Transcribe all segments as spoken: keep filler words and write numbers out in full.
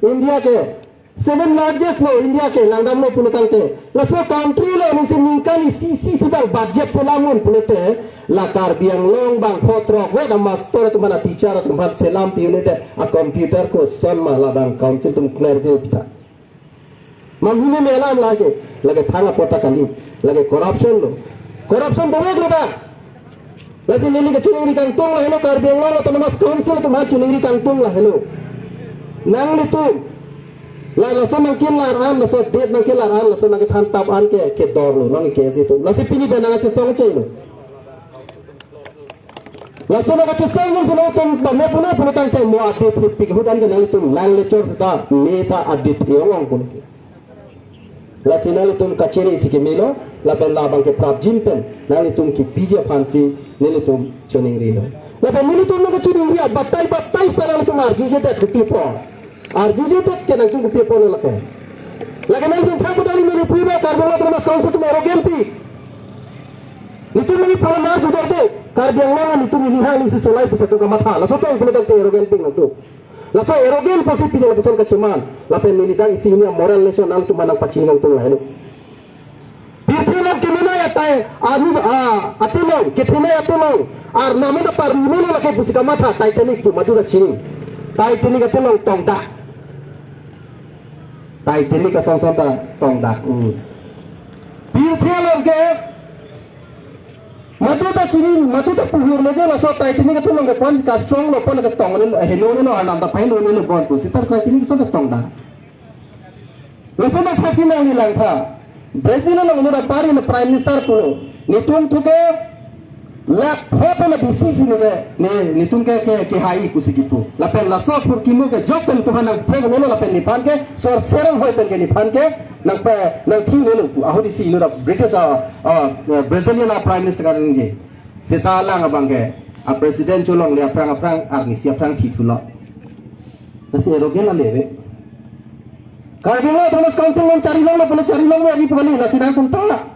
India ke seven largest lo, India ke langdamlo pulo tangte. Laso country along nisi ningkan isi isi si bang budget selam un pulote, la Karbi Anglong bang photrok we da master atum aphan, teacher atum aphan selam ti unit a computer koson ma labang council atum clear de pita. Manghini me alam lake, lake thang apot ta kali, lake corruption lo. Corruption dovek lo ta. Lasi neli kachiningri kangtung lahelo, Karbi Anglong Autonomous Council atum ha chiningri kangtung lahelo. Nanglitum, la laso nangkelar an, laso date nangkelar an, laso nangkethan tap an ke, kedor lo, nang ke si tu. Lasi pini pen nangkachesong cheng lo. Laso nangkachesong lo, laso nangtum bang me puno puno tangte mo adit hut pik hut an ke nanglitum lang lechor seta, me ta adit eong ong puno ke. Lasi nanglitum kachiri si kemelo, lapen labang ke prapjin pen, nanglitum kepiji aphansi, nelitum chiningrilo. Lapen nelitum nangkachiningri, batai batai sa nanglitum arjujedet kopi apot. Arjujedet ke nangtum kopi apot lo lake. Lake nangtum thang kudali mene pui ba Karbi Anglong Autonomous Council atum arrogant pik. Nelitum neli pulo arjudorde, Karbi Anglong nelitum neli hang neli si solai pusi kamatha. Laso tong pulo tangte arrogant pik nangtum. Laso arrogant pusi pini lapuson kacheman. Lapen neli dak isi ini moral lesson nangtum aphan nangpachini kangtung lahelo. Pirthe along kemenei atai anu a atelong, kethenei atelong. Arnam ta parni melo lake pusi kamatha Titanic pu madu ta chini. Titanic atelong tongdak. Titanic asong song ta tongdak. Hmm. Pirthe along ke madu ta chini, madu ta puhur meje laso Titanic atelong ke pon kastrong lo pon ketong le heno le lo arnam ta paheno le lo bon pusi ta Titanic asong ta tongdak. Laso nangpachini nangli langtha. Brazil along inut apar in Prime Minister pulo. Netum thu ke lakh pho pen abisi si ne, ne, netum ke, ke, kehai pusi kipu. Lapen laso apor kimo ke jok pen tuhan nangprek nelo lapen nephan ke, sor serang hoi pen ke nephan ke, nangpe, nangthi nelo pu. Ahut isi inut a British, a, a, Brazilian a Prime Minister kaningje. Seta alang abang ke, a President cholongle aphrang aphrang, arnisi aphrang thithulo. Lasi arrogant ale ave. Karbi Anglong Autonomous Council non charilonglo pule charilonglo ave pu kali, lasi nangtum ta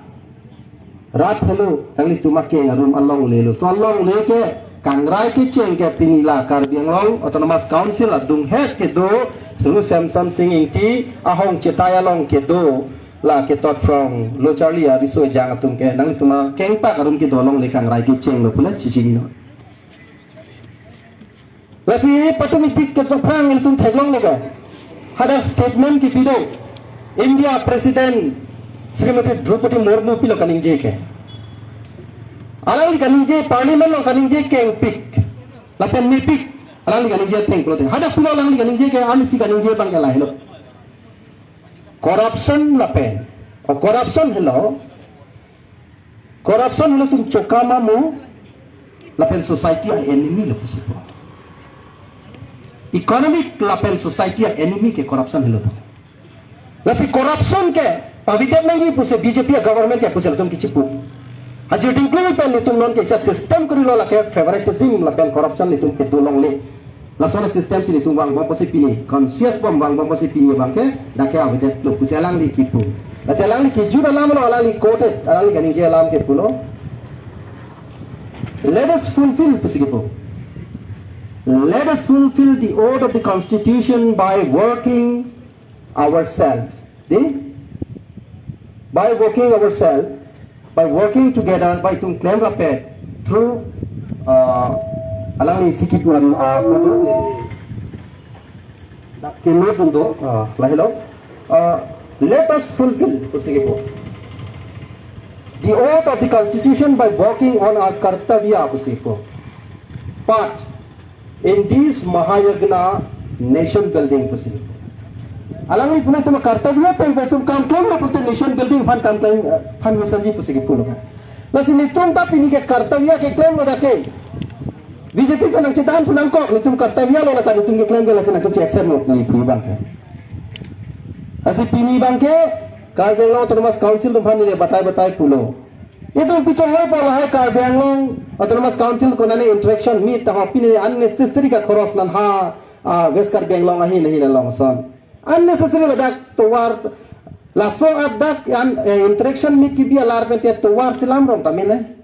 rat helo, nanglitum akeng arum alongle lo. So alongle ke kangrai kecheng ke pini la Karbi Anglong Autonomous Council adunghet kedo, Sulu Semson Sing Ingti ahong chetai along kedo, la ketot phrong lo charli ariso ejang atum ke, nanglitum akengpak arum kedo alongle kangrai kecheng lo pule chichini non. Lasi patum ipik ke chophrang ilitum theklonglo ke. Hadak statement kipi do. India President Srimati Droupadi Murmu pilo kaningje ke. Alangli kaningje Parliament along kaningje kengpik. Lapen mepik. Alangli kaningje ateng pulote. Hadak pulo alangli kaningje ke, arnisi kaningje abang ke lahelo. Corruption lapen. O corruption helo. Corruption helo tum chokama mu, lapen society a enemy lo pusi pu. Economic lapen society a enemy ke corruption helo tum. Lasi corruption ke pavidet nangji pusi B J P a government ke pusi latum kichipu. Hajir dingklu pen netum non ke isa system kuri lo lake favoritism lapen corruption netum kedo longle. Lason a system si netum vangbom pusi pini, conscious bom vangbom pusi pini abang ke, dak ke avedetlo pusi alangli kipu. Lasi alangli kijut alam lo, alangli quoted, alangli kaningje alam ke pulo. Let us fulfill pusi kipu. Let us fulfill the oath of the Constitution by working ourselves. Di? By working ourselves, by working together, by itum klemrap-et through, uh, alangli isi kipu an, uh, dak ke note do, uh, lahelo. Uh, let us fulfill, pusi kipu. The oath of the Constitution by working on our kartavya, pusi kipu. But in this Mahayagna nation building pusi. Alangli puno itum kartavya teng itum kam klem lo pulote nation building aphan kam klem, eh, aphan misanji pusi kipulo. Lasi netum ta pini ke kartavya keklem lo dak ke. B J P pen nangchedan pu nangkok, netum kartavya lo lata netum keklem ke lasi nangtum accept lo nangli pu abang ke. Lasi pini abang ke Karbi Anglong Autonomous Council atum aphan neli batai batai pulo. Itum pichong hoi pa lahai Karbi Anglong Autonomous Council konane interaction meet ta ho pini unnecessary ka khoros nang ha, ah, West Karbi Anglong ahin ahin along ason. Unnecessary ladak tovar laso adak an, eh, interaction meet kibi alar pen te tovar selam rong ta mene.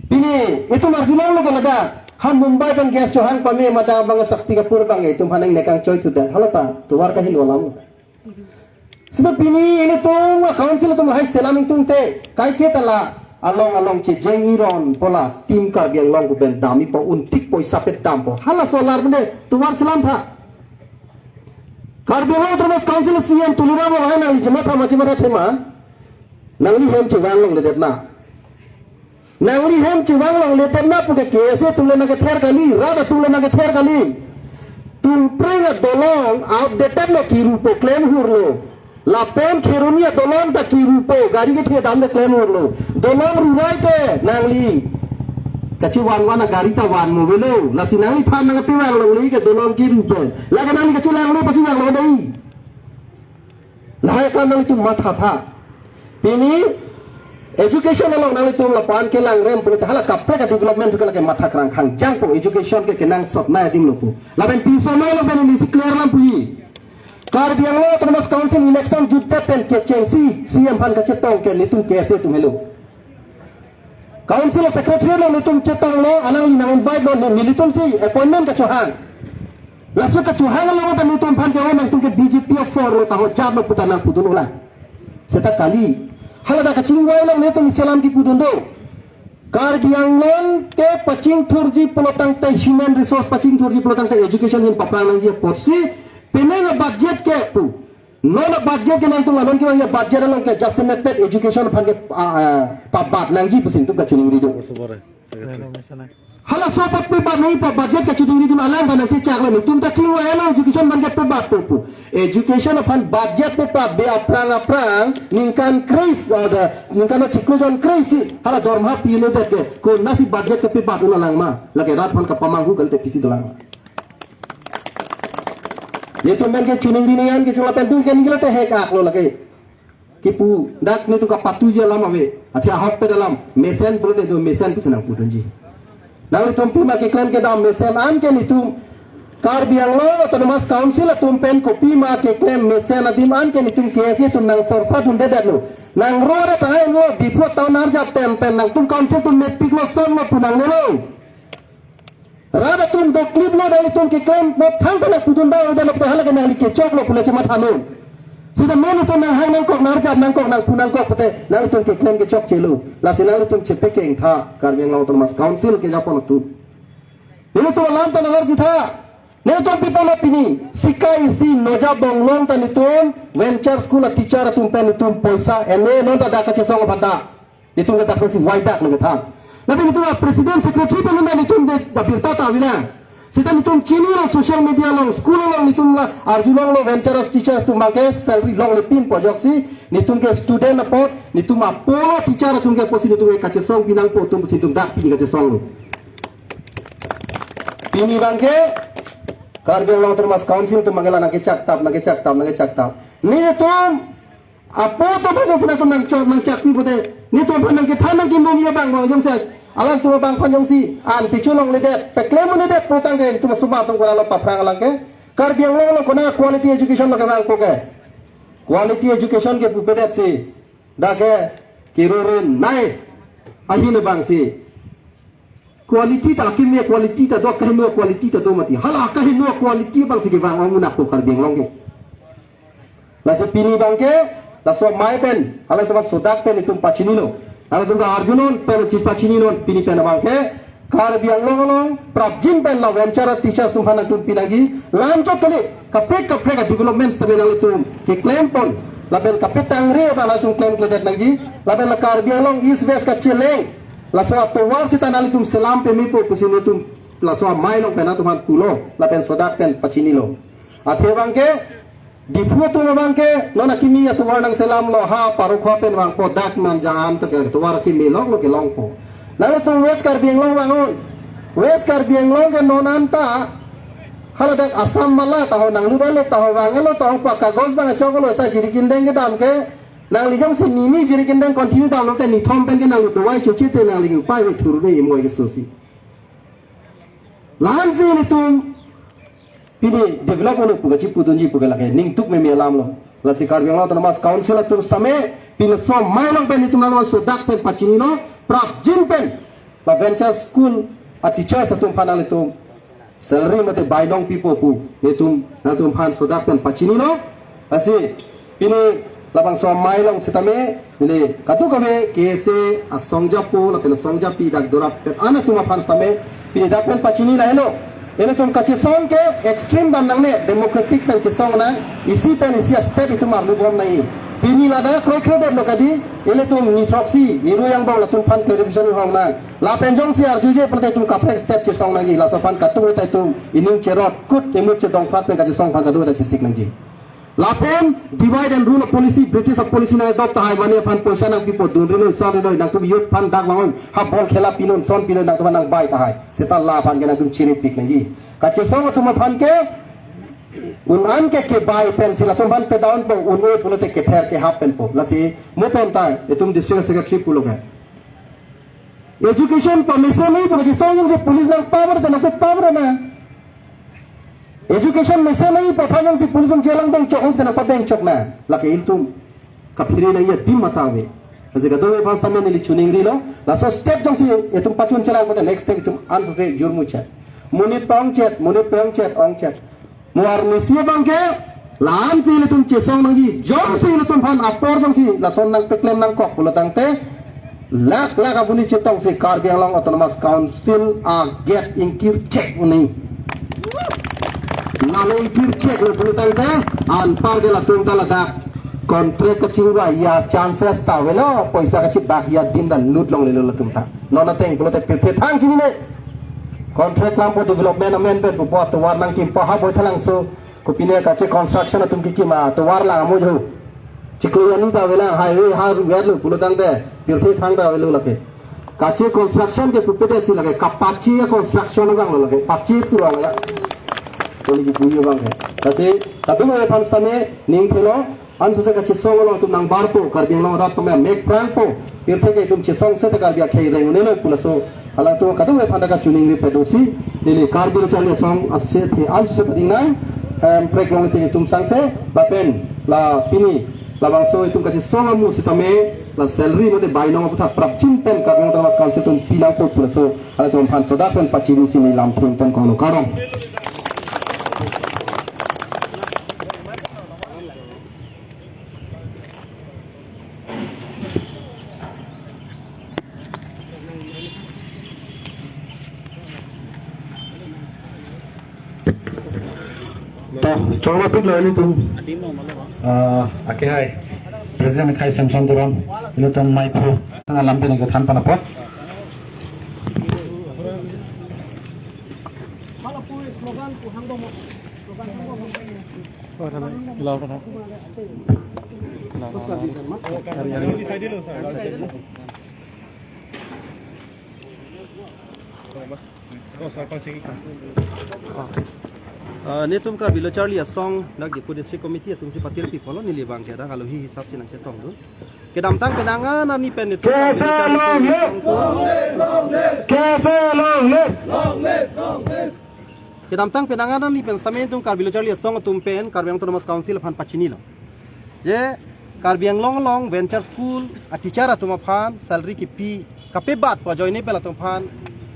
Pini itum arjulonglo ke ladak. Ha Mumbai abang gas chohang pame mada abang Shakti Kapoor abang itum haneng nekang choi tu dan. Hala ta, tovar kaheno alam. Sita pini ilitum a council atum lahai selam ingtungte. Kaike ta la along along chejeng iron pu la Team Karbi Anglong pu pen damji pu un tik poisa pe dampo. Hala solar bende tovar selam tha. Karbi Anglong Autonomous Council C E M Tuliram Ronghang nangli chematha ma chematha thema. Nangli hem chevang longledet na. Nangli hem chevang longledet na pu ke K S A atum le nangkether kali, rat atum le nangkether kali. Tulpreng adolong outdated lo, kirupo, klem hurlo. Lapen Kheroni adolong ta kirupo, gari kethe damde klem hurlo. Dolong rurai te nangli kachevan van agari ta van mo avelo. Lasi nangliphan nangkepevang longle ke dolong kirupo. Lake nangli kachelang lo pasi vang lo dei. Lahai akam nanglitum matha tha. Pini education along nanglitum lapu-an kelang rem pulote hala kaprek a-development ke lake matha krang khangjang po, education ke kenangsot nai adim lo pu. Lapen pi somai lo pen isi clear lam puji. Karbi Anglong Autonomous Council election jutdet pen kechengsi C E M aphan kachetong ke nelitum K S A atum helo. Council secretary lo nelitum chetong lo, alangli nang-invite lo, nelitum si appointment kachohang. Laso kachohang along ta nelitum aphan ke o nangtum ke B J P a-four lo ta ho jat lo pu ta nangpudun ola. Seta kali. Hala ta kachingvai lo nelitum selam kipudun do. Karbi Anglong ke pachingthurji pulo tangte, human resource pachingthurji pulo tangte education ahin paphrang nangji apotsi penang a-budget ke pu. Non a-budget ke nangtum la non kevang a-budget along ke jasemet pet education aphan ke, ah, ah, pabat nangji pusi nelitum kachiningri do. Hala so pat pebat nangji pu budget kachiningri dun alam ta nangchechak lo, nelitum ta chingvai lo education aphan ke pebat po pu. Education aphan budget pebat be aphrang aphrang ningkan kre-isi, ah, da, ningkan achiklo jon kre-isi hala dorma piledet ke. Konatsi budget kepebat un alang ma? Lake rat aphan kapamanghu kali te pisi dolang ma? Nelitum pen ke chiningri ningkan ke chula pen tu ke ningkan te hek ak lo lake. Kipu dak nelitum kapatuji alam ave. Athe ahok pet alam mesen pulote do mesen pusi nangpudunji. Nanglitum pima keklem kedam mesen an ke nelitum Karbi Anglong Autonomous Council atum pen kopima keklem mesen adim an ke nelitum K S A atum nangsorsa dundedet lo. Nangrore ta en lo Diphu town arjap tem pen nangtum council atum mepik lo son lo pu nangnelo. Rat atum doklip lo, nanglitum keklem apot thangta nangpudun ba, udah lo pute hala ke nangli kechok lo pule chematha non. Sita non ason nanghang nangkok, nangarjap nangkok, nangpu nangkok pute nanglitum keklem kechokche lo. Lasi nanglitum chepekeng tha Karbi Anglong Autonomous Council kejapon atum. Nelitum alam ta nangarju tha. Nelitum people lo pini. Sika isi Noja Bonglong ta nelitum venture school a-teacher atum pen nelitum poisa ene non ta dak kachesong aphan ta. Nelitum ke dak si waidak lo kethan. Lapen nelitum a-president secretary pen nelitum de da birta ta avila. Sita nelitum chini lo social media along, school along nelitum la arjulong lo venture as teachers atum abang ke salary longle pinpo ajoksi nelitum ke student apot, nelitum apolo teacher atum ke pusi nelitum ke kachesong pinangpo atum pusi nelitum dak pini kachesong lo. Pini abang ke Karbi Anglong Autonomous Council atum abang ke la nangkechak tap, nangkechak tap, nangkechak tap. Nelitum apo atum aphan jongsi nangtum nangchok nangchakpi pute, nelitum aphan nangkethan nangkimum ya abang abang jongsi, alangtum abang aphan jongsi an pichu longledet, peklem un'edet pu tangte nelitum asomar atum konat lo paphrang alang ke. Karbi Anglong along konat quality education lo kevangpo ke? Quality education ke pupedet si dak ke kirore nai ahin abang si. Quality ta akimi quality ta do, akaheno quality ta do mati. Hala akaheno quality abang si kevang ong un'e po Karbi Anglong ke. Lasi pini abang ke, laso amei pen, hala atum sodak pen nelitum pachinilo. Hala atum ta arjunon pen chis pachininon, pini pen abang ke Karbi Anglong along prapjin pen la venture teachers atum aphan nangtum pinangji, lam chot kali, kaprek kaprek a-developments ta pen nanglitum keklempon. Lapen kapetangre ta nanglitum klemkledet nangji. Lapen la Karbi Anglong East West kacheleng laso atovar sita nanglitum selam pemepo pusi nelitum laso amei along pen nangtum aphan pulo, lapen sodak pen pachinilo. Athe abang ke Diphu atum abang ke non akimi atovar nangselam lo, ha Parokhowa pen vangpo, dak Manja an ta ke tovar akimi longlo kelongpo. Nanglitum West Karbi Anglong vangun. West Karbi Anglong ke non anta hala dak Assam mala ta ho nanglut-et lo ta ho vang-et lo ta ho pa kagos abang chok lo ta jiri kindeng kedam ke. Nangli jongsi nini jiri kindeng continue damlo te nithom pen ke nangli dawai choche te nangli ke upai ve thurve imoi ke sosi. Lahan si nelitum pini develop un-e pu kachipudunji pu ke lake ningtuk meme alam lo. Lasi Karbi Anglong Autonomous Council atum sitame pini laso amei along pen nelitum nanglo sodak pen pachinilo, prapjin pen la venture school A teachers atum aphan nanglitum salary mate bainong pipo pu nelitum nangtum aphan sodak pen pachinilo. Lasi pini labangso amei along sitame neli kadokave K S A asong japo lapen asong japi dak dorap pen an atum aphan sitame pini dak pen pachini lahelo. Ilitum kachesong ke extreme dam nangne, democratic pen chesong nang, isi pen isi a-step itum arlu bom nangji. Pini ladak kroikre detlo kadi, ilitum ni throksi, ni ru angbong latum aphan clarification ihong nang. Lapen jongsi arjuje pulote itum kaprek step chesong nangji, laso aphan kadokave ta itum ining cherot kut imut chedong prat pen kachesong aphan kadokave ta chesik nangji. Lapen divide and rule policy, British policy nang adopt tahai, mane aphan poisa nangpipo, dunri noi, sonri noi, nangtum youth aphan dak vangon, ha ball khela pinon, son pinon, nangtum aphan nangbai tahai. Seta la aphan ke nangtum chiripik nangji. Kachesong atum aphan ke un-an ke kebai pensi latum aphan pedonpo, un-e pulote kether kehap penpo. Lasi mo pon ta itum district secretary pulo ke. Education pamesen nangji pu kachesong jongsi police nangpabor te nangpabor na. Education mesen nangji pu aphan jongsi police atum jail lang bengchok te nangpabengchok na. Lake ilitum kaphere nangji adim mata ave. Lasi kadokave aphan sitame neli choningrilo. Laso step jongsi itum pachun chelang pote next step itum ansose jurmu chet. Monit pa-ongchet, monit pa-ongchet, ongchet. Mo arnisi abang ke, la-ansi ilitum chesong nangji, jongsi ilitum aphan apor jongsi lason nangpeklem nangkok pulo tangte, lak lak abuni chetongsi Karbi Anglong Autonomous Council a-gate ingkir chek uni. Lale ingkir cheklo pulo tangte, anpar ke latum ta ladak contract kachingvai ya chances ta avelo, poisa kachibak ya adim ta lut longlelo latum ta. Non ateng pulote pirthe thang chinine. Contract lampo, development amen pen pupo, tovar nangkimpo ha Baithalangso, kopine kache construction atum kikim atovar lang amo jo. Chiklo arni ta avelang, highway ha verlo pulo tangte, pirthe thang ta avelo lake. Kache construction ke pupete si lake, kapache a-construction abang lo lake, pache turang ya. Kali kipu abang ke. Lasi, kadokave aphan sitame ning thelo, ansose kachesong along atum nangbarpo, Karbi Anglong arat atum amek prangpo, pirthe ke itum chesong seta Karbi akhei reng un-elo pu laso, halatum kadokave aphan ta kachiningri pado si, neli Karbi Lo Charli Asong asethe ansose pading nang, em, prek longle te itum sangse, lapen, la pini, labangso itum kachesong amu sitame, la salary mate bainong aputhak prapjin pen Karbi Anglong Autonomous Council atum pinangpo pu laso, halatum aphan sodak pen pachini si neli lamthe ington konglo, kardom. To, cholo pik lo ilitum. Ah, ake hai. President Khei Samson Teron, ilitum maiphu. Sana lampi nang kethan pan apot. Ah, netum Karbi Lo Charli Asong dak Diphu District Committee atum si patir pi pulo, neli abang ke dak alohi hisap si nangchetongdun. Kedamtang penang an arni pen netum K S A long live! K S A long live! Kedamtang penang an arni pen sitame netum Karbi Lo Charli Asong atum pen Karbi Anglong Autonomous Council aphan pachinilo. Je Karbi Anglong along venture school a-teacher atum aphan salary kipi kapebat pu ajoine pen latum aphan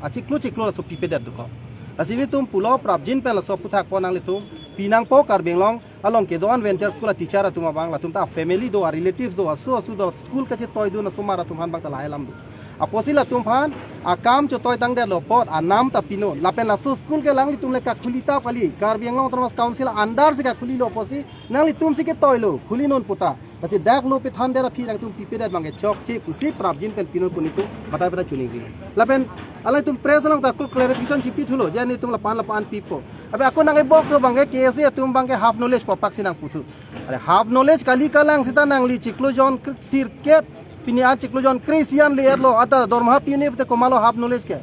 achiklo chiklo laso pipedet dokok. Lasi netum pulo prapjin pen laso aputhak pon nanglitum pinangpo Karbi Anglong along kedo-an venture school a-teacher atum abang, latum ta family do, a-relative do, aso aso do, school kachetoidun asomar atum aphan bang ta lahai alam do. Apotsi latum aphan akam chetoitangdetlo apot anam ta pinon. Lapen laso school ke alanglitum le kakhuli ta kali, Karbi Anglong Autonomous Council under si kakhulilo apotsi nanglitum si ketoilo, khulinon pu ta. Lasi dak lo pethandet aphi nangtum pipedet abang ke chokche pusi prapjin pen pinon pu netum batai batai chiningri. Lapen alangtum press along ta ako clarification si pithulo, je netum lapu-an lapu-an pipo. Abe ako nang-ebok to abang ke K S A atum abang ke half knowledge pu apak si nangputhu. Are half knowledge kali kalang seta nangli chiklo jon kr-, sirkep pini an chiklo jon kre-isi an le-etlo, ata dormaha pini pute komatlo half knowledge ke.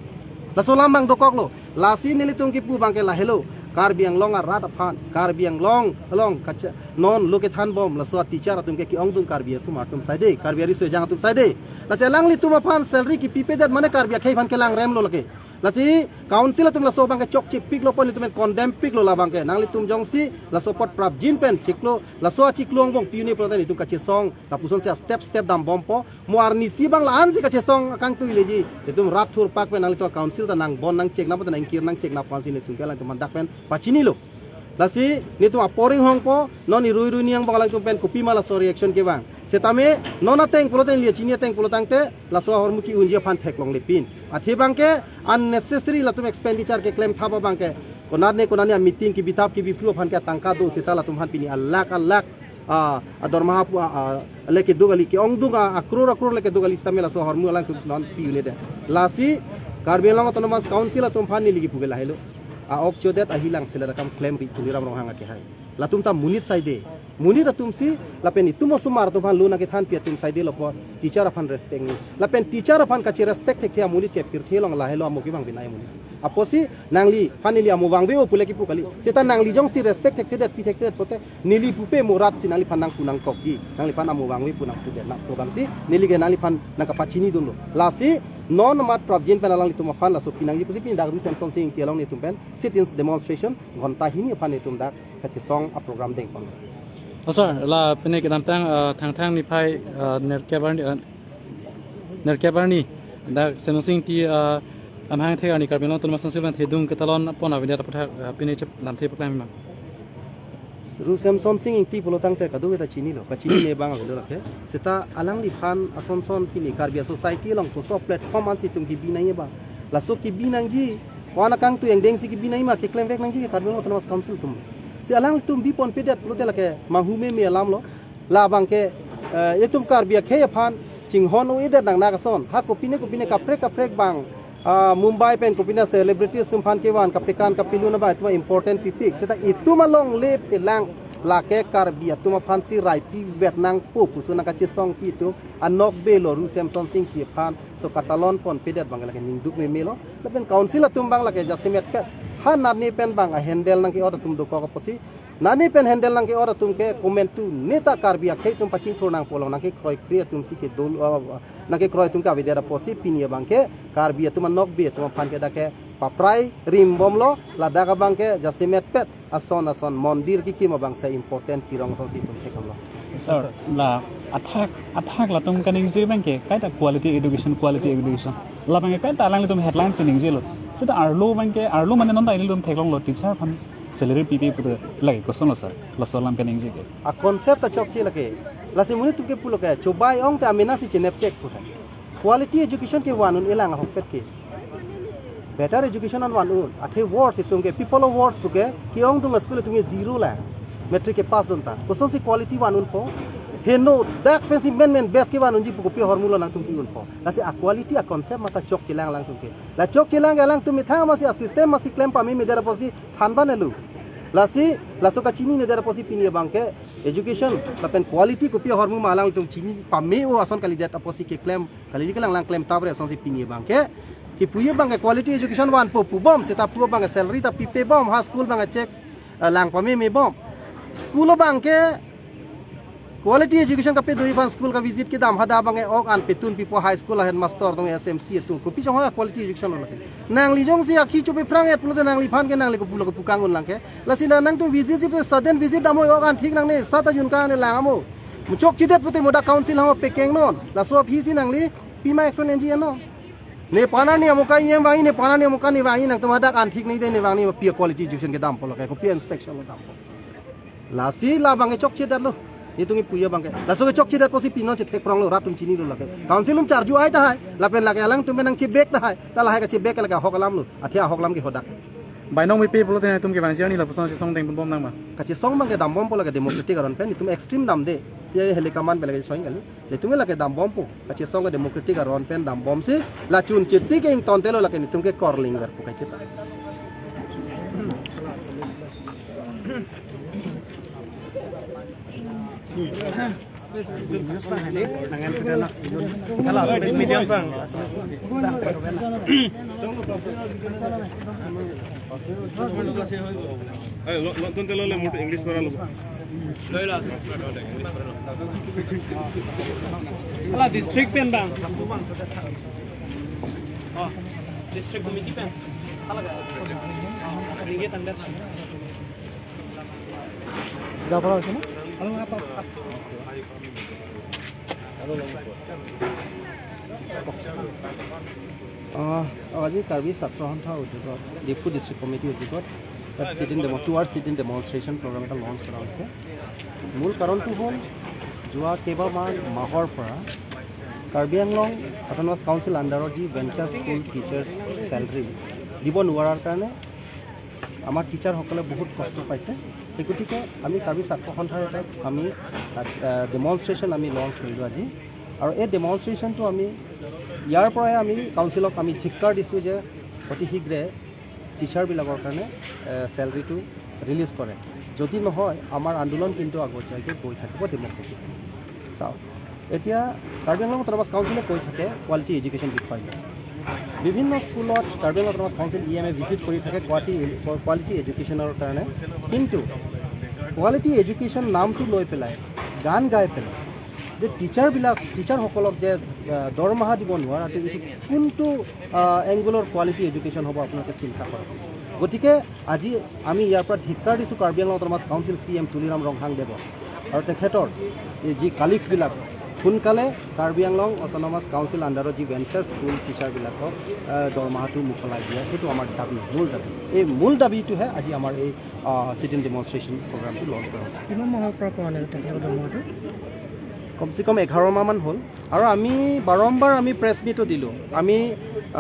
Laso alam abang dokoklo. Lasi nelitum kipu abang ke lahelo. Karbi Anglong arat aphan, Karbi Anglong along kacha non lo kethanbom laso a-teacher atum ke ke-ongdung Karbi asomar atum saide, Karbi ariso ejang atum saide. Lasi alanglitum aphan salary kipipedet mane Karbi akhei aphan kelangremlo lake. Lasi council atum laso abangke chokche piklo pon, itum pen condemn piklo labangke. Nanglitum jongsi laso apot prapjin pen chiklo, laso achiklo angbong pi-un-e pulote itum kachesong, lapuson si step step dambompo. Mo arnisi abang la-an si kachesong akangtui leji. Itum rat thurpak pen nanglitum council ta nangbon nangcheknap, ta nangkir nangcheknap, council itum ke alangtum mandak pen pachinilo. Lasi netum apor inghongpo, non irui rui niang bang alangtum pen kopima laso reaction kevang. Setame non ateng pulote, neli chini ateng pulotangte, laso ahormu ke-unji aphan theklonglepin. Athe abangke unnecessary latum expenditure keklem thap abangke. Konatne konatne a-meeting kebithap kebiphru aphan ke tangka do seta latum aphan pini alakh alakh, ah, adormaha pu, ah, ah, le keduk kali, ke-ongdung, ah, akror akror le keduk kali setame laso ahormu alangtum non pi-un-edet. Lasi Karbi Anglong Autonomous Council atum aphan neli kipu ke lahelo. A-ok chodet ahilang selet akam klemri Tuliram Ronghang akehai. Latum ta monit saide. Monit atum si, lapen itum osomar atum aphan lo nangkethanpi atum saidelo pon. Teacher aphan respect ni. Lapen teacher aphan kacherespect thekthe amonit ke pirthe along lahelo amo kevang binai amonit. Apotsi nangliphan neli amo vangve-o pule kipu kali. Seta nangli jongsi respect thekthedet, pi thekthedet pulote, neli pupe mo rat si nangliphan nangpu nangkokji. Nangliphan amo vangve pu nangpudet nang. To abangsi neli ke nangliphan nangkapachinidunlo. Lasi non amat prapjin pen alanglitum aphan laso pinangji pusi pini dak Ru Semsonsing Ingti along netum pen sit-in demonstration ghonta hini aphan netum dak kachesong a-program dengpon. Oh, sir, la pine kedamtang, ah, Thangthang niphai, ah, nerkep arni, ah, nerkep arni dak Semsonsing Ingti, ah, amahang thek arni Karbi Anglong Autonomous Council pen thedung ketalon pon avedet aputhak, ah, pine chep lamthe paklang ma? Ru Semsonsing Ingti pulotangte kadokave ta chinilo, kachinine abang avelo lake. Seta alangliphan asonson pini Karbi a-society along koso platform ansi itum kebi nangji abang. Laso kebi nangji, wana kangtui angdeng si kebi nangji ma, keklemvek nangji ke Karbi Anglong Autonomous Council atum. Si alangtum biponpedet pulote lake manghu meme alamlo. Labangke, eh, itum Karbi akhei aphan chinghon-o-edet nangnak ason. Ha kopine kopine kaprek kaprek abang, ah, Mumbai pen kopine celebrities atum aphan kevan kapekan kapelun abang itum important pipik. Seta itum alongle pelang lake Karbi atum aphansi raipivet nangpo pusi nangkachesongpi atum anokbelo Ru Semsonsing Ingti aphan so katalon ponpedet abang lake ningduk memelo. Lapen council atum abang lake jasemet ke ha nani pen abang a-handle nangke-ot atum dokok apotsi, nani pen handle nangke-ot atum ke komantu neta Karbi akhei atum pachingthur nangpo along nangkekroikre atum si kedolo, ah, nangkekroi atum ke avedet apotsi pini abangke Karbi atum anokbe atum aphan ke dak ke paprai rimbomlo, ladak abangke jasemetpet ason ason mondir kekim abang se important pirong asonsi itum theklonglo. Sir, la athak, athak latum kaningje abangke kaita quality education, quality education. Labangke kaita alanglitum headline si ningjelo. Seta arlo abangke, arlo mane non ta ilitum theklonglo teacher aphan salary pipe pulote lake kosonlo sir, laso alam kaningje ke? A-concept ta chokche lake. Lasi monit atum ke pulo ke, chobai ong ta amena si chenepchek pu hai. Quality education kevan un-elang ahokpet ke. Better education an van un. Athe worst itum ke, people of worst pu ke, ke-ongdung a-school itum ke zero lang. Matric kepass dun ta. Kosonsi quality van unpo? Heno, dak pensi menmen best kevan unji pu kopi ahormulo nangtum pi-unpo? Lasi a-quality a-concept mata chokchelang alangtum ke. La chokchelang ke alangtum methang masi a-system masi klem pamemedet apotsi than vanlo. Lasi, laso kachininedet apotsi pini abangke education lapen quality kopi ahormu ma alangtum chini pame-o ason kalidet apotsi keklem, kali kelang lang klem tabre asonsi pini abangke. Kipuji abangke quality education vanpo pubom, seta pu abangke salary ta pipebom, ha school abangke chek, eh, lang pamemebom. School abangke quality education kapedoji aphan school ka-visit kedam hadak abangke ok an petun pipo, high school a-headmaster atum, S M C atum. Kopi chonghoi quality education lo lake? Nangli jongsi akhi chopephrang-et pulote nangliphan ke nangli kopulo kopu kangun lang ke. Lasi na nangtum visit ji sudden visit damhoi, ok an thik nangne, sat ajun ka ne lang amo. Muchokchedet pulote mo dak council hang pekeng non. Laso aphisi nangli pima action enji non. Nephan arni amuka iyem vangji, nephan arni amuka ne vangji, nangtum hadak an thik ne de ne vangji, pi a-quality education kedampo lake, kopi a-inspection lo dampo? Lasi labangke chokchedetlo. Netum kipuji abangke. Laso kechokchedet apotsi pinon chethe-pronglo, rat atum chinilo lake. Council atum charju-ai tahai. Lapen lake alangtum nangchebek tahai. Ta lahai kachebek lake ahok alamlo. Athe ahok alam ke hadak. Bainong mepi pulote netum kevangji arni lapuson chesong dengponbom nang ma? Kachesong abangke dambompo lake democratic aron pen, netum extreme damde. Ye hele kaman pen lake chesong kali. Netum lake dambompo. Kachesong ke democratic aron pen dambomsi. La chun chiti ke ingtontelo lake netum ke korling verpo kaike ta. Hey, lo, lo, tonte lo le mutu English para lo. Ala district pen bang. Oh. District committee पे अलग है। ये अंदर। जा पड़ा है ना? আহ, আজি কাৰ্বি ছাত্ৰ সন্থাৰ উদ্যোগত, ডিফু ডিষ্ট্ৰিক্ট কমিটিৰ উদ্যোগত তাত sit in demo, two hours sit in demonstration programme এটা লঞ্চ কৰা হৈছে। মূল কাৰণটো হ'ল, যোৱা কেইবামান মাহৰ পৰা কাৰ্বি আংলং অট'নমাছ কাউন্সিল আণ্ডাৰৰ যি ভেঞ্চাৰ স্কুল টিচাৰ্ছ চেলাৰী দিব নোৱাৰাৰ কাৰণে আমাৰ টিচাৰসকলে বহুত কষ্ট পাইছে। সেই গতিকে আমি কাৰ্বি ছাত্ৰ সন্থাৰ এটা আমি, আহ, ডেমনষ্ট্ৰেশ্যন আমি লঞ্চ কৰিলোঁ আজি। আৰু এই ডেমনষ্ট্ৰেশ্যনটো আমি ইয়াৰ পৰাই আমি কাউন্সিলক আমি ধিক্কাৰ দিছোঁ যে অতি শীঘ্ৰে টিচাৰবিলাকৰ কাৰণে, এ, চেলাৰীটো ৰিলিজ কৰে। যদি নহয়, আমাৰ আন্দোলন কিন্তু আগতীয়াকৈ গৈ থাকিব ডেমক্ৰেটিক। চাওক, এতিয়া কাৰ্বি আংলং অট'নমাছ কাউন্সিলে কৈ থাকে কোৱালিটি এডুকেশ্যন বিষয়ে। বিভিন্ন স্কুলত Karbi Anglong autonomous council E M A visit কৰি থাকে কোৱালিটি, কোৱালিটি এডুকেশ্যনৰ কাৰণে। কিন্তু কোৱালিটি এডুকেশ্যন নামটো লৈ পেলাই, গান গাই পেলাই যে টিচাৰবিলাক, টিচাৰসকলক যে, আহ, দৰমহা দিব নোৱাৰাটো, এইটো কোনটো, আহ, এংগুলৰ কোৱালিটি এডুকেশ্যন হ'ব, আপোনালোকে চিন্তা কৰক। গতিকে আজি আমি ইয়াৰ পৰা ধিক্কাৰ দিছোঁ Karbi Anglong autonomous council C M Tuliram Ronghang দেৱক আৰু তেখেতৰ এই যি কালিগছবিলাক, সোনকালে কাৰ্বি আংলং অট'নমাছ কাউন্সিল আণ্ডাৰৰ যি ভেঞ্চাৰ স্কুল টিচাৰবিলাকক, আহ, দৰমহাটো মোকলাই দিয়া, সেইটো আমাৰ দাবী, মূল দাবী। এই মূল দাবীটোহে আজি আমাৰ এই, আহ, চিট ইন ডেমনষ্ট্ৰেশ্যন প্ৰগ্ৰামটো লঞ্চ কৰা হৈছে। কিমান মাহৰ পৰা পোৱা নাই তেখেতৰ দৰমহাটো? কমচে কম এঘাৰ মাহমান হ'ল। আৰু আমি বাৰম্বাৰ আমি প্ৰেছ মিটো দিলোঁ, আমি,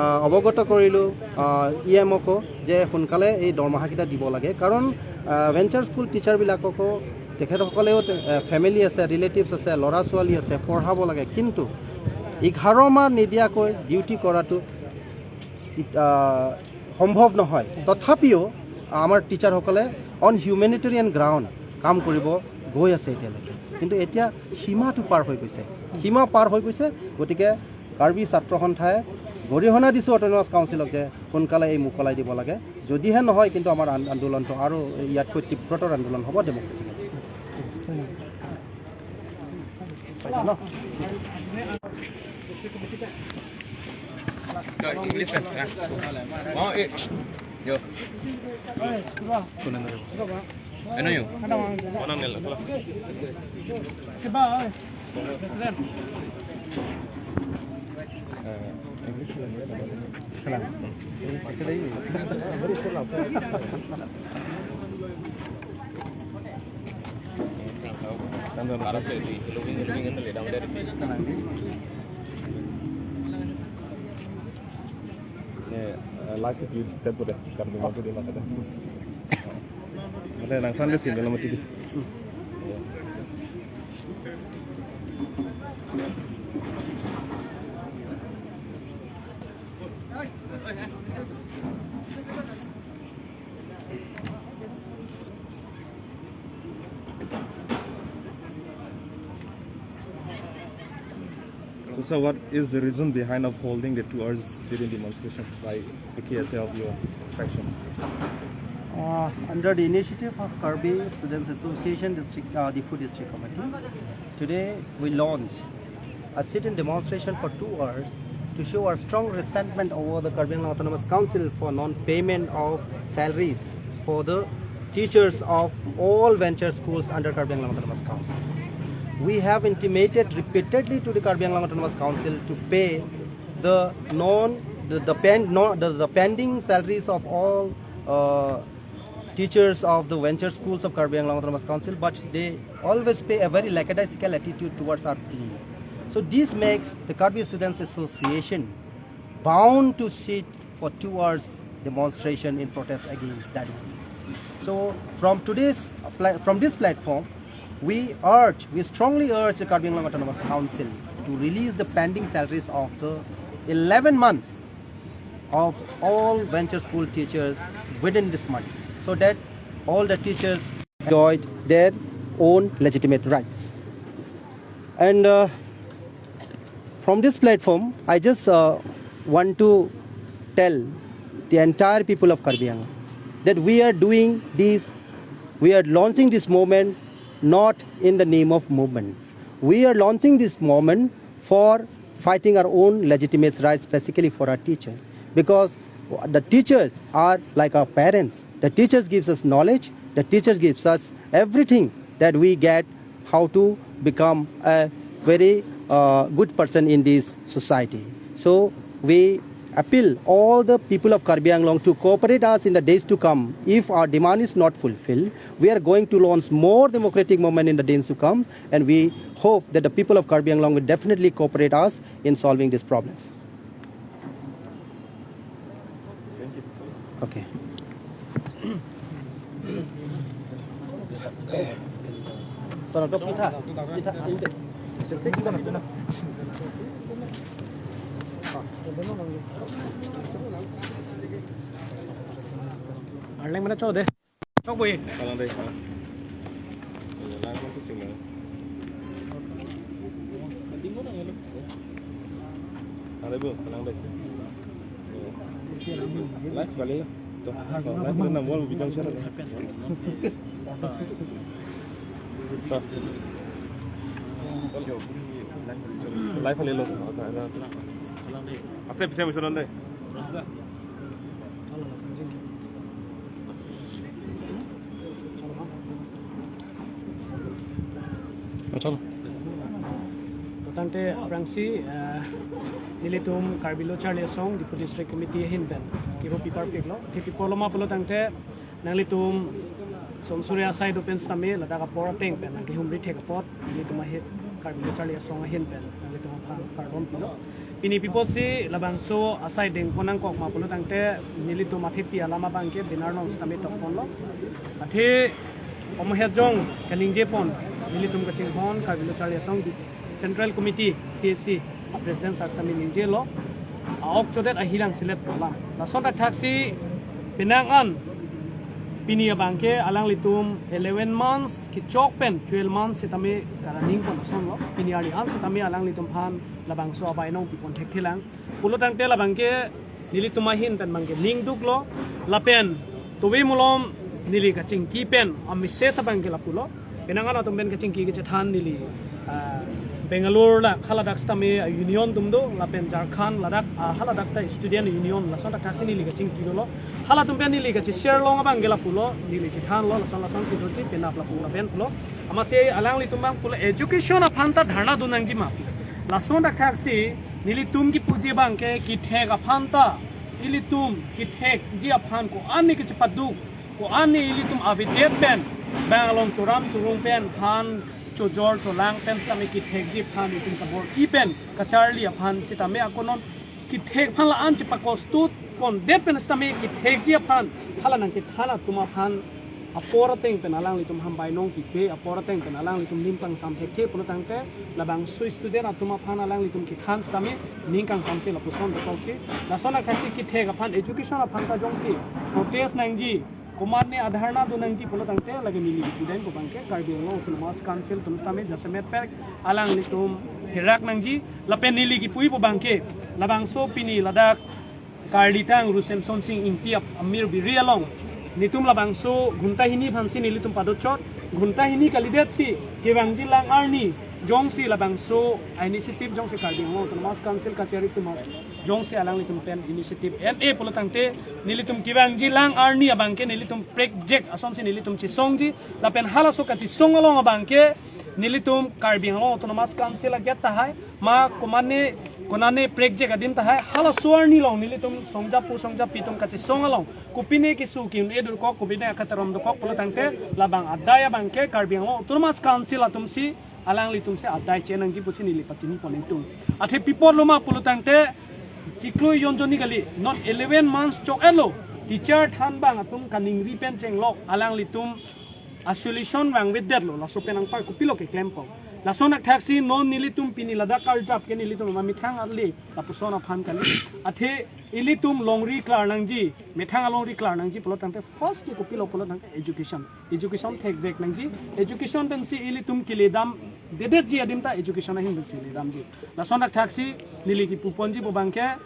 আহ, অৱগত কৰিলোঁ, আহ, ই এমকো যে সোনকালে এই দৰমহাকেইটা দিব লাগে। কাৰণ, আহ, ভেঞ্চাৰ স্কুল টিচাৰবিলাককো, তেখেতসকলেও তে-, আহ, ফেমিলি আছে, ৰিলেটিভছ আছে, ল'ৰা ছোৱালী আছে, পঢ়াব লাগে। কিন্তু এঘাৰ মাহ নিদিয়াকৈ ডিউটি কৰাটো আহ, সম্ভৱ নহয়। তথাপিও আমাৰ টিচাৰসকলে অন হিউমেনিটেৰিয়ান গ্ৰাউণ্ড কাম কৰিব গৈ আছে এতিয়ালৈকে। কিন্তু এতিয়া সীমাটো পাৰ হৈ গৈছে, সীমা পাৰ হৈ গৈছে। গতিকে কাৰ্বি ছাত্ৰ সন্থাই গৰিহণা দিছোঁ অট'নমাছ কাউন্সিলক যে সোনকালে এই মোকলাই দিব লাগে। যদিহে নহয়, কিন্তু আমাৰ আন-, আন্দোলনটো আৰু ইয়াতকৈ তীব্ৰতৰ আন্দোলন হ'ব democratic. Yo, English kan? Mau, eh. Yo. Ano yun? Eh, laksi di tempo deh, karena mau di mata deh. Ada nang fan ke sini, nama tadi. So, sir, what is the reason behind of holding the two hours sit-in demonstration by the K S A of your faction? Uh, under the initiative of Karbi Students Association District, uh, Diphu District Committee, today we launch a sit-in demonstration for two hours to show our strong resentment over the Karbi Anglong Autonomous Council for non-payment of salaries for the teachers of all venture schools under Karbi Anglong Autonomous Council. We have intimated repeatedly to the Karbi Anglong Autonomous Council to pay the non, the, the pen, no, the, the pending salaries of all, uh, teachers of the venture schools of Karbi Anglong Autonomous Council, but they always pay a very lackadaisical attitude towards our plea. So this makes the Karbi Students Association bound to sit for two hours demonstration in protest against that. So from today's pla-, from this platform, we urge, we strongly urge the Karbi Anglong Autonomous Council to release the pending salaries of the eleven months of all venture school teachers within this month, so that all the teachers enjoyed their own legitimate rights. And, uh, from this platform, I just, uh, want to tell the entire people of Karbi Anglong that we are doing this, we are launching this movement not in the name of movement. We are launching this movement for fighting our own legitimate rights, basically for our teachers. because the teachers are like our parents. The teachers gives us knowledge, the teachers gives us everything that we get, how to become a very uh, good person in this society. So we appeal all the people of Karbi Anglong to cooperate us in the days to come. If our demand is not fulfilled, we are going to launch more democratic movement in the days to come, and we hope that the people of Karbi Anglong will definitely cooperate us in solving these problems. Okay. Arleng mana chode? Chokbui. Kalang dei, kalang. Kalang dei, kalang dei. Kalang dei, bu, kalang dei. Live kali ya. Tuh, live na mall bidang sana. Tuh. Live kali lo. Asep, bisa misalnya deh. Chalo. Tangte aphrangsi, eh, nelitum Karbi Lo Charli Asong, Diphu District Committee ahin pen kiru pipar piklo. Kipi polo ma pulo tangte nanglitum Sonsuria asai do pen sitame ladak apor ateng pen nangkehumri thek apot nelitum ahit Karbi Lo Charli Asong ahin pen nanglitum aphan kardom pilo. Pini pi apotsi labangso asai dengpon nangkok ma pulo tangte nelitum athepi alam abangke benar non sitame tokponlo. Athe omohet jong kaningjepon nelitum kachinghon Karbi Lo Charli Asong Dis-, Central Committee, C A C, a President sir sitame ningjelo. A-ok chodet ahilang selet polam. Lason thakthaksi penang an pini abangke alanglitum eleven months kechok pen twelve months sitame karunning pon asonlo. Pini arni an sitame alanglitum aphan labangso abainong pipon thekthelang. Pulo tangte labangke nelitum ahin pen abangke ningduklo. Lapen tove mulom neli kachingki pen a-message abangke lapulo. Penang an atum pen kachingki kachethan neli, ah, Bangalore la haladak sitame union atum do, lapen Jharkhand ladak, ah, haladak ta student union lason thakthaksi neli kachingki dolo. Halatum pen neli kache-share long abangke lapulo, neli chethanlo, lason lason si doji penap lapu lapen pulo. Amatsi alanglitum abang pulo education aphan ta dharna do nangji ma. Lason thakthaksi nelitum kipuji abangke kithek aphan ta, ilitum kithekji aphan ko-an ne kachepaduk, ko-an ne ilitum avedet pen, bang along choram chorung pen, han chojor cholang pen sitame kithekji aphan itum kabor-i pen kacharli aphan sitame ako non kithek aphan la-an chepakostut pondet pen sitame kithekji aphan hala nangkethan atum aphan apor ateng pen alanglitum aphan bainong pipe, apor ateng pen alanglitum ning kangsam thekthe pulo tangte labangso student atum aphan alanglitum kethan sitame ning kangsamse lapuson dokokji. Lason thakthaksi kithek aphan education aphan ta jongsi protest nangji, komatne adharna do nangji pulo tangte lake neli student pu abangke Karbi Anglong Autonomous Council atum sitame jasemet pek alanglitum herak nangji. Lapen neli kipuji pu abangke labangso pini ladak Karlitang Ru Semson Sing Ingti ap-, amir biri along netum labangso ghonta hini aphansi nelitum padotchot, ghonta hini kalidetsi kevangji lang arni jongsi labangso initiative jongsi Karbi Anglong Autonomous Council kachari atum jongsi alanglitum pen initiative en-e pulo tangte nelitum kevangji lang arni abangke nelitum prekjak asonsi nelitum chesongji, lapen halaso kachesong along abangke nelitum Karbi Anglong Autonomous Council a-gate tahai, ma komatne konane prekjak adim tahai, halaso arni along nelitum songjapo songjapi atum kachesong along kopine keso ki-un-e dokok, kopine akaterom dokok pulo tangte labang adai abangke Karbi Anglong Autonomous Council atumsi alanglitumsi adai chenangji pusi neli pachini pon ingtung. Athe pi apotlo ma pulo tangte chiklo jon jonni kali, non eleven months chok-etlo, teacher thanbang atum kaningri pen chenglok alanglitum a-solution vangvedetlo, laso pen anpar kopilo keklem pon. Lason thakthaksi non nelitum pini ladak karjap ke nelitum ma methang ale lapuson aphan kali. Athe ilitum longri klar nangji, methang alongri klar nangji pulo tangte first ke kopilo pulo tangte education. Education thekvek nangji, education pensi ilitum keledam dedetji adim ta education ahin pensi ledamji. Lason thakthaksi neli kipu ponji pu abangke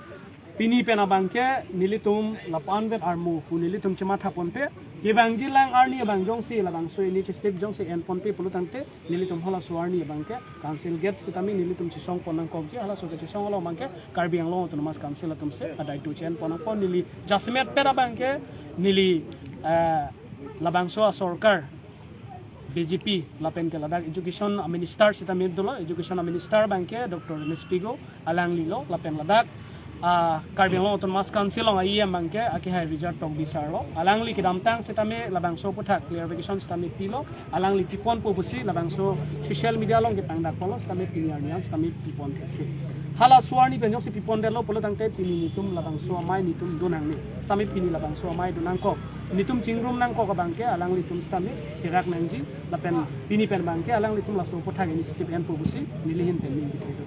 Pini pen abangke nelitum lapu-an vet armu pu nelitum chematha ponpe. Kevangji lang arni abang jongsi labangso initiative jongsi en ponpe pulo tangte nelitum halaso arni abangke council gate sitame nelitum chesong pon nangkokji, halaso kechesong along abangke Karbi Anglong Autonomous Council atumsi adai tu chen pon nangpo. Neli jasemet pet abangke neli, eh, labangso asorkar B J P lapen ke ladak education minister sitame dolo, education minister abangke Doctor Romesh Pego, alanglilo lapen ladak, ah, Karbi Anglong Autonomous Council along a-E M abangke akehai Richard Tokbi sir lo, alangli kedamtang sitame labangso aputhak clarification sitame pilo, alangli piponpo pusi labangso social media along kepangdak polo sitame pini arni an sitame pipon thek. Halaso arni pen jongsi pipondetlo pulo tangte pini nelitum labangso amei nelitum do nangne. Sitame pini labangso amei do nangkok, nelitum chingrum nangkok abangke alanglitum sitame kerak nangji lapen pini pen abangke alanglitum laso aputhak initiative enpo pusi neli ahin pen ning kithek do.